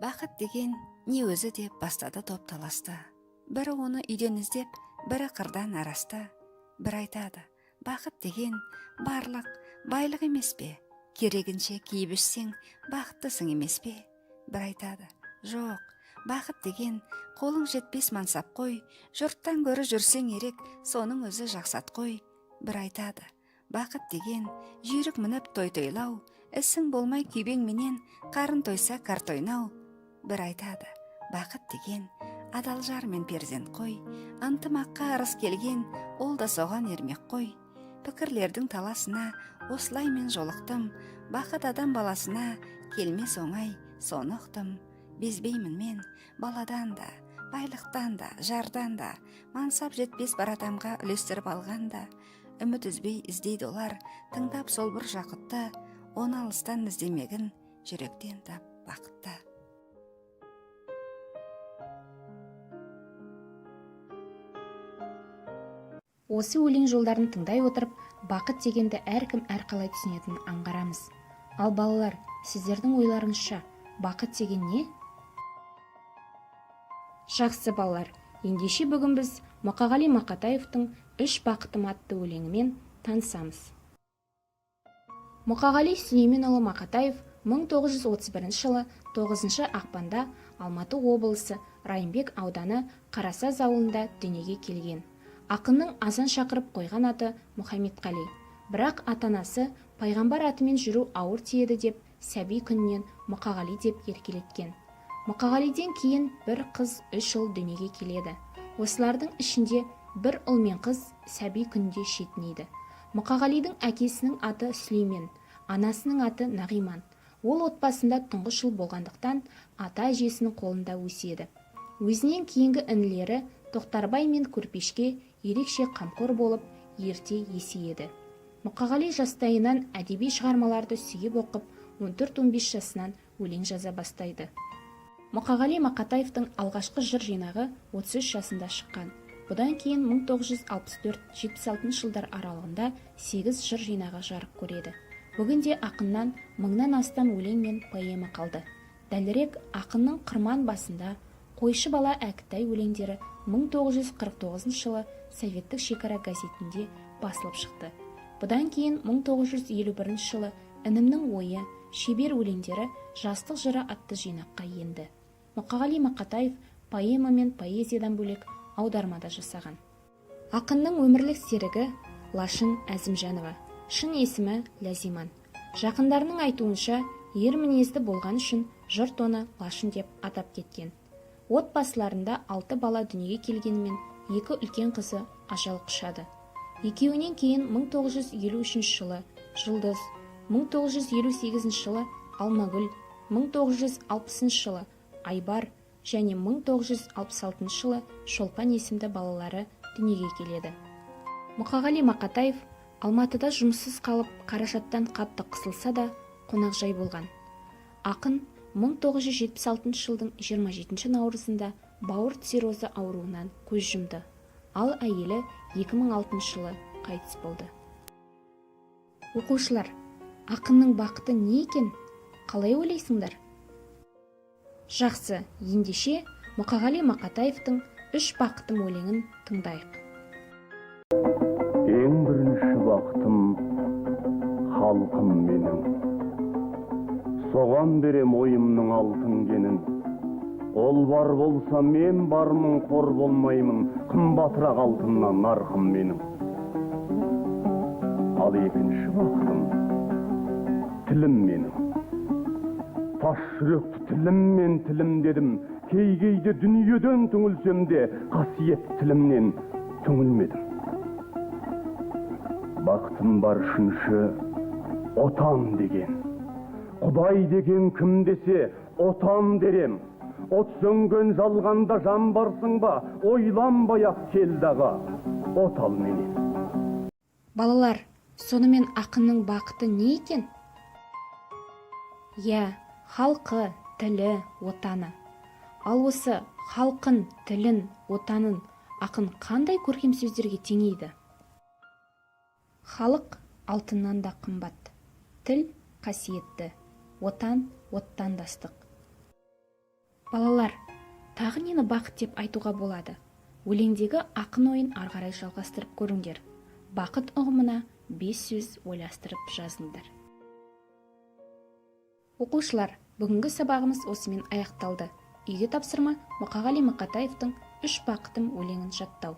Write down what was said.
Бақыт деген не өзі деп бастады топ таласты. Бірі оны үйден іздеп, бірі қырдан арасты. Бір айтады: бақыт деген барлық байлық емес пе? Керегінше киіп ішсең, бақыттысың емес пе? Бір айтады: жоқ, бақыт деген қолың жетпес мансап қой, жұрттан гөрі жүрсең ерек, соның өзі жақсат қой. Бір айтады: бақыт деген жүйрік мініп той тойлау, ісің болмай күйбеңменен қарын тойса карта ойнау. Бір айтады: бақыт деген адал жар мен перзент қой, ынтымаққа ырыс келген, ол да соған ермек қой. Пікірлердің таласына осылай мен жолықтым, бақыт адам баласына келмес оңай, соны ұқтым. Безбеймін мен баладан да, байлықтан да, жардан да, мансап жетпес бар адамға үлестіріп алған да. Үміт үзбей іздейді олар, тыңдап сол бір жақұтты, оны алыстан іздемегін, жүректен тап бақытты. Осы өлең жолдарын тыңдай отырып, бақыт дегенді әркім әрқалай түсінетінін аңғарамыз. Ал балалар, сіздердің ойларыңызша, бақыт деген не? Жақсы, балалар, ендеше бүгін біз Мұқағали Мақатаевтың «Үш бақытым» атты өлеңімен танысамыз. Мұқағали Сүлейменұлы Мақатаев 1931 жылы 9 ақпанда Алматы облысы Райымбек ауданы Қарасаз ауылында дүниеге келген. Ақынның азан шақырып қойған аты Мұхамедқали. Бірақ ата-анасы пайғамбар атымен жүру ауыр тиеді деп, сәби күнінен Мұқағали деп еркелеткен. Мұқағалиден кейін бір қыз, үш ұл дүниеге келеді. Осылардың ішінде бір ұл мен қыз сәби күнінде шетінейді. Мұқағалидың әкесінің аты Сүлеймен, анасының аты Нағиман. Ол отбасында тұңғыш ұл болғандықтан ата әжесінің қолында өседі. Өзінен кейінгі інілері Тоқтарбай мен Көрпешке ерекше қамқор болып, ерте есейеді. Мұқағали жастайынан әдеби шығармаларды сүйіп оқып, 14-15 жасынан өлең жаза бастайды. Мұқағали Мақатаевтың алғашқы жыр жинағы 33 жасында шыққан. Бұдан кейін 1964-76 жылдар аралығында 8 жыр жинағы жарық көреді. Бүгінде ақыннан мыңнан астам өлең мен поэма қалды. Дәлірек, ақынның «Қырман басында», «Қойшы бала Әкітай» өлеңдері 1949 жылы «Советтік шекара» газетінде басылып шықты. Бұдан кейін 1951 жылы «Інімнің ойы», «Шебер» өлеңдері «Жастық жыры» атты жинаққа енді. Мұқағали Мақатаев поэма мен поэзиядан бөлек аударма да жасаған. Ақынның өмірлік серігі Лашын Әзімжанова, шын есімі Ләзиман. Жақындарының айтуынша, ер мінезді болған үшін жұрт оны Лашын деп атап кеткен. Отбасыларында алты бала дүниеге келгенімен, екі үлкен қызы ажал құшады. Екеуінен кейін 1953 жылы Жұлдыз, 1958 жылы Алмагүл, 1960 жылы Айбар және 1966 жылы Шолпан есімді балалары дүниеге келеді. Мұқағали Мақатаев Алматыда жұмыссыз қалып, қаражаттан қатты қысылса да, қонақжай болған. Ақын 1976 жылдың 27 наурызында бауыр циррозы ауруынан көз жұмды. Ал әйелі 2006 жылы қайтыс болды. Оқушылар, ақынның бақыты не екен? Қалай ойлайсыңдар? Жақсы, ендеше Мұқағали Мақатаевтың «Үш бақытым» өлеңін тыңдайық. Ең бірінші бақытым — халқым менің. Соған берем ойымның алтын кенін. Ол бар болса, мен бармын, қор болмаймын, қымбатырақ алтыннан нарқым менің. Ал екінші бақытым — тілім менің. Тас жүректі тіліммен тілімдедім. Кей кейде дүниеден түңілсем де, қасиетті тілімнен түңілмедім. Бақытым бар үшінші — отан деген. Құдай деген кім десе, отан дерем. От сөнген жалғанда жан барсың ба, ойланбай ақ кел дағы от ал менен. Балалар, сонымен ақынның бақыты не екен? Иә, халқы, тілі, отаны. Ал осы халқын, тілін, отанын ақын қандай көркем сөздерге теңейді? Халық алтыннан да қымбат, тіл қасиетті, отан оттан да ыстық. Балалар, тағы нені бақыт деп айтуға болады? Өлеңдегі ақын ойын ары қарай жалғастырып көріңдер. Бақыт ұғымына бес сөз ойластырып жазыңдар. Оқушылар, бүгінгі сабағымыз осымен аяқталды. Үйге тапсырма: Мұқағали Мақатаевтың «Үш бақытым» өлеңін жаттау.